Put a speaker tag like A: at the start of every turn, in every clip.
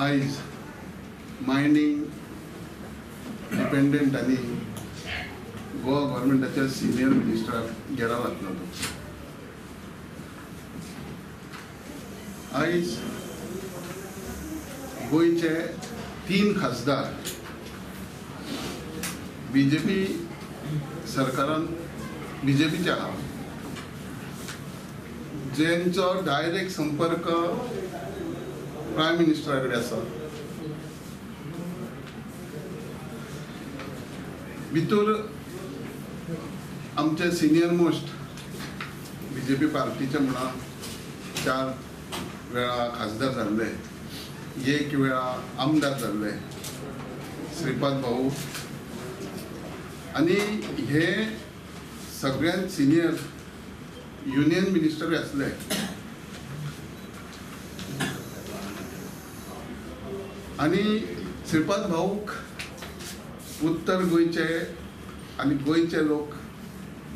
A: आयज mining dependent आनी Goa गव्हर्मेंटाच्या senior मिनिस्टराक gherao घातलो तो. आयज गोंयचे 3 खासदार बीजेपी सरकारान बीजेपीचे आहा, जेंचो डायरेक्ट संपर्क प्रायम मिनिस्टरा कडेन आसा. भितर आमचे सिनियर मोस्ट बीजेपी पार्टीचे म्हणा 4 वेळा खासदार जाल्ले, 1 वेळा आमदार जाल्ले श्रीपाद भाऊ, आनी हे सगळ्यांत सिनियर युनियन मिनिस्टर आसले. आनी श्रीपाद भाऊक उत्तर गोंयचे आनी गोंयचे लोक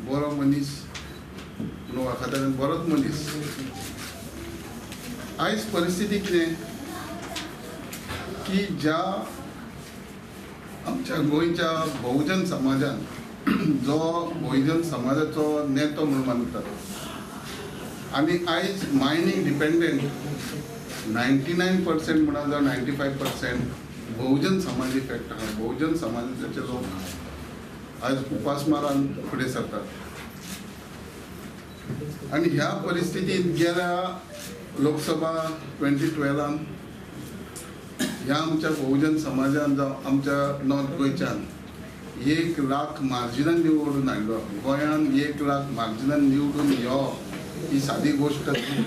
A: बरो मनीस म्हणून वळखतात आनी बरोच मनीस. आयज परिस्थिती कितें की ज्या आमच्या गोंयच्या बहुजन समाजान, जो बहुजन समाजाचो नेतो म्हणून मानतात, आनी आयज मायनींग डिपेंडंट 99% म्हणा जावं 95% बहुजन समाज इफेक्ट आहा. बहुजन समाजाचे लोक आयज उपासमारान फुडें सरतात आनी ह्या परिस्थितींत गेल्या लोकसभा 2012 ह्या आमच्या बहुजन समाजान जावं आमच्या नॉर्थ गोंयच्यान 1 लाख मार्जिनान निवडून हाडलो. गोंयान 1 लाख मार्जिनान निवडून येवप ही सादी गोश्ट न्हू.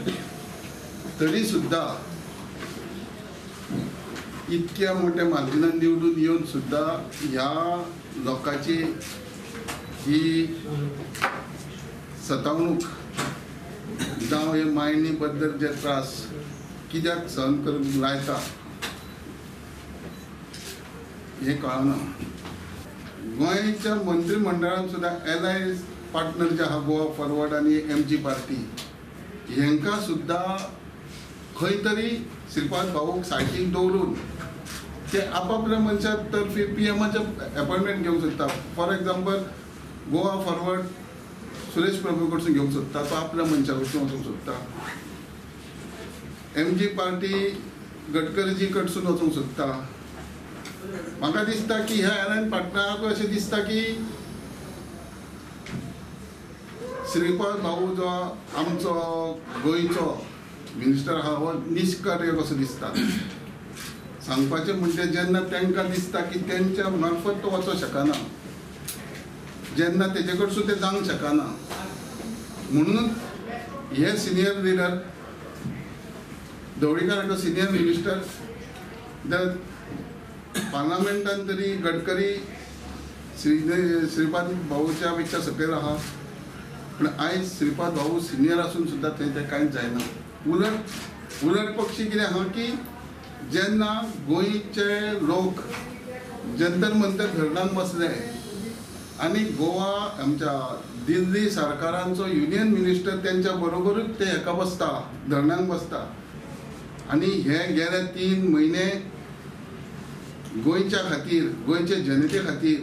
A: तरी सुद्दां इतक्या मोठ्या मार्जिनान निवडून येवन सुद्दां ह्या लोकांची ही सतावणूक जावं हे मायनी बद्दल जे त्रास कित्याक सहन करूंक लायता हें कळना. गोंयच्या मंत्रीमंडळान सुद्दां एलायन्स पार्टनर जे आहा गोवा फॉरवर्ड आनी एमजी पार्टी हेंकां सुद्दां खंय तरी श्रीपाद भाऊक सायडीक दवरून ते आपापल्या मनशा तर्फे पीएमाचे अपॉयंटमेंट घेवंक सोदता. For example Goa Forward Suresh Prabhu कडसून घेवंक सोदता, तो आपल्या मनशा कडसून वचूंक सोदता. एमजी पार्टी गडकरीजी कडसून वचूंक सोदता. म्हाका दिसता की ह्या एलायन्स पार्टनराक अशें दिसता की श्रीपाद भाऊ जो आमचो गोंयचो मिनिस्टर आहा हो निष्कार्य कसो दिसता. सांगपाचें म्हणजे जेन्ना तांकां दिसता की तेंच्या मार्फत तो वचोंक शकना, जेन्ना तेजे कडसून ते जावंक शकना, म्हणून हे senior leader Dhavalikar senior minister पार्लमेंटान तरी गडकरी श्रीपाद भाऊच्या पेक्षा सकयल आहा, पूण आयज श्रीपाद भाऊ सिनियर आसून सुद्दां थंय तें कांयच जायना. उलट उलट पक्षी कितें आहा की जेन्ना गोंयचे लोक जंतर मंतर धरणाक बसले आनी गोवा आमच्या दिल्ली सरकारांचो युनियन मिनिस्टर तेंच्या बरोबरूच ते हेका बसता, धरणाक बसता, आनी हे गेले 3 म्हयने गोंयच्या खातीर, गोंयचे जनते खातीर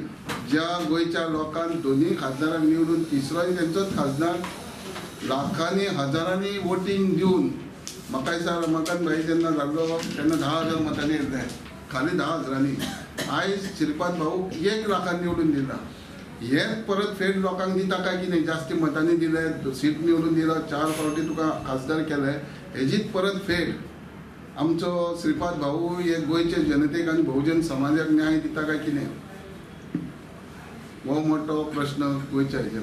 A: ज्या गोंयच्या लोकांक दोनूय खासदारांक निवडून तिसरोय तेंचोच खासदार लाखांनी हजारांनी वोटींग दिवन म्हाका दिसता रमाकांत भाई जेन्ना जाल्लो तेन्ना 10,000 मतांनी येयल्ले, खाली 10,000. आयज श्रीपाद भाऊ 1 लाखान निवडून दिला. हेच परत फेड लोकांक दिता काय कितें, जास्ती मतांनी दिले, सीट निवडून दिला, 4 फावटी तुका खासदार केले, हेजीच परत फेड आमचो श्रीपाद भाऊ हे गोंयचे जनतेक आनी बहुजन समाजाक न्याय दिता काय कितें हो मोठो प्रश्न गोंयच्या हेजेर.